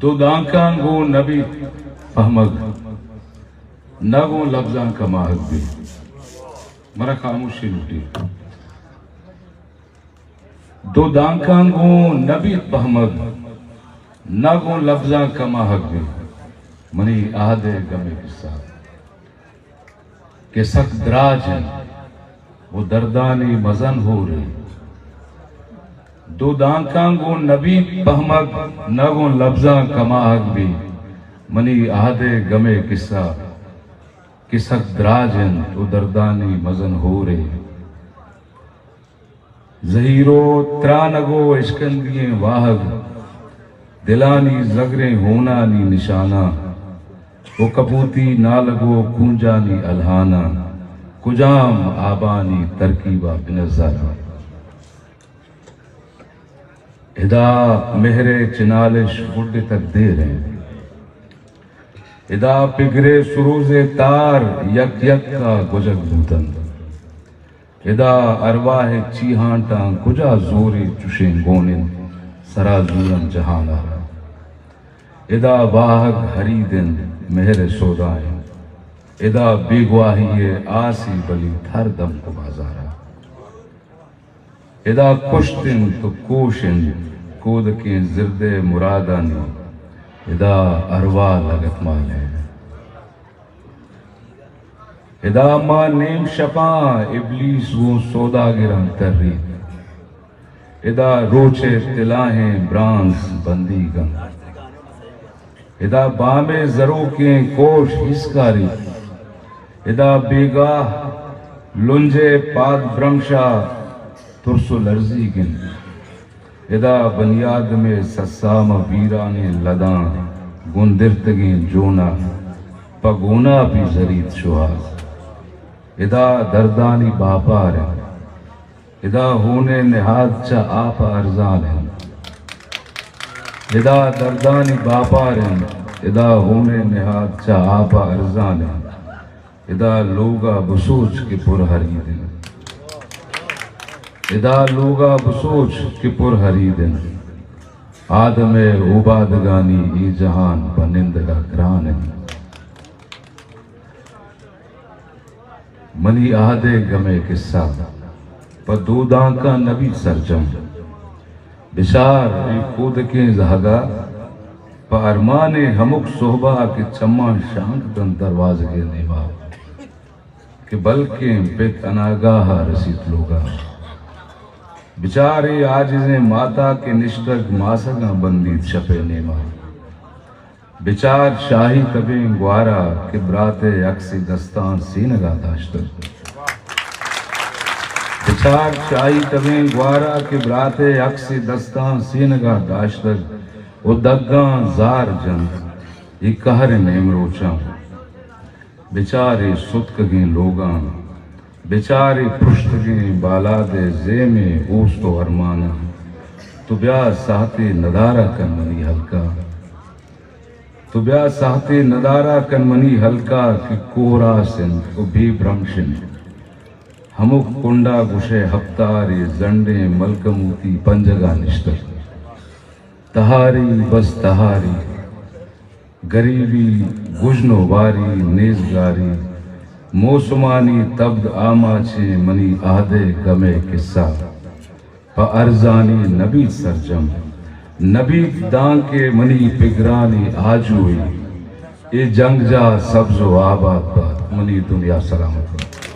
دو دانکاں گوں نہ بیت پہمگ، نہ گوں لبزاں کماہگ بیت۔ منا خاموشی لوٹیت۔ دو دانکاں گوں نہ بیت پہمگ، نہ گوں لبزاں کماہگ بیت۔ منی عہد ءِ گم ءِ قصہ کہ سک دراج انت و دردانی مزن ہورے۔ دو دانکاں گوں نہ بیت پہمگ، نہ گوں لبزاں کماہگ بیت۔ منی عہد ءِ گم ءِ قصہ کہ سک دراج انت و دردانی مزن ہورے۔ زہیر و ترانگ و اشکندی ئیں واہگ، دلانی زگریں ہونانی نشاناں، و کپوتی نالگ و کونجانی الہاناں، کجام آبانی ترکیبا بنظر آں۔ ادا مہر ءِ چنالش گڈتگ دیر انت۔ ادا پگر ءِ سروز ءِ تار یک یک ءَ گوجگ بوت انت۔ ادا ارواہ ءِ چیہانٹاں کجا زورے چشیں گون انت، سرا زورن جہان ءَ را۔ ادا واہگ ہرید انت، مہر ءِ سودا انت۔ ادا بیگواہی ءِ آسے بلیت ہر دمک و بازار ءَ۔ ادا کشت انت و کوش انت کودکیں زرد ءِ مرادانی، ادا ارواہ لگتمال انت۔ ادا ماں نیم شپاں ابلیس گوں سوداگراں تریت۔ ادا روچ ءِ تلاہیں برانز بندیگ انت۔ ادا بام ءِ زروکیں کوش ہیسکاریت۔ ادا بیگاہ لنج ءِ پاد برمشا ترس و لرزیگ انت۔ ادا بنی آدم ءِ سسام ءِ ویرانیں لداں گندرتگیں جون ءَ پہ گوناپی زریت شوہاز۔ ادا دردانی باپار انت۔ ادا ہون ءِ نہاد چہ آپ ءَ ارزان انت۔ ادا دردانی باپار انت۔ ادا ہون ءِ نہاد چہ آپ ءَ ارزان انت۔ ادا لوگ ءَ بسوچ کہ پر ہرید انت۔ ادا لوگ ءَ بسوچ کہ پر ہرید انت۔ آدم ءِ اوبادگانی اے جہان پہ نندگ ءَ گران انت۔ منی عہد ءِ گم ءِ قصہ پہ دو دانکاں نہ بیت سرجم۔ بچار اے کودکیں زہگ ءَ پہ ارمانے ہمک سہب ءَ کہ چماں شانک دنت دروازگ ءِ نیم ءَ کہ بلکیں پت اناگاہ ءَ رسیت لوگ ءَ۔ بچار اے عاجزیں مات ءَ کہ نشتگ ماسگاں بندیت شپ ءِ نیم ءَ۔ بچار شاہی تبیں گوار ءَ کہ برات ءِ عکسے دستاں سینگ ءَ داشتگ۔ بچار شاہی تبیں گوار ءَ کہ برات ءِ عکسے دستاں سینگ ءَ داشتگ و دگاں زار جنت اے قہر ءِ نیمروچاں۔ بچار اے ستکگیں لوگاں، بچار اے پرشتگیں بالاد ءِ زیمیں اوست و ارماناں۔ تو بیا ساہتے ندارہ کن منی ہلک ءَ۔ تو بیا ساہتے ندارہ کن منی ہلک ءَ کہ کوراس انت و بے برمش انت۔ ہمک کنڈ ءَ گوشئے ہپتارے زنڈیں ملکموتی پنجگ ءَ نشتگ۔ تہاری، بس تہاری۔ گریبی، گژن و واری، نیزگاری، موسمانی تبد آماچیں منی عہد ءِ گم ءِ قصہ پہ ارزانی نہ بیت سرجم، نہ بیت دانکہ منی پگرانی آجوئی۔ اے جنگجاہ سبز و آباد بات، منی دنیا سلامت بات۔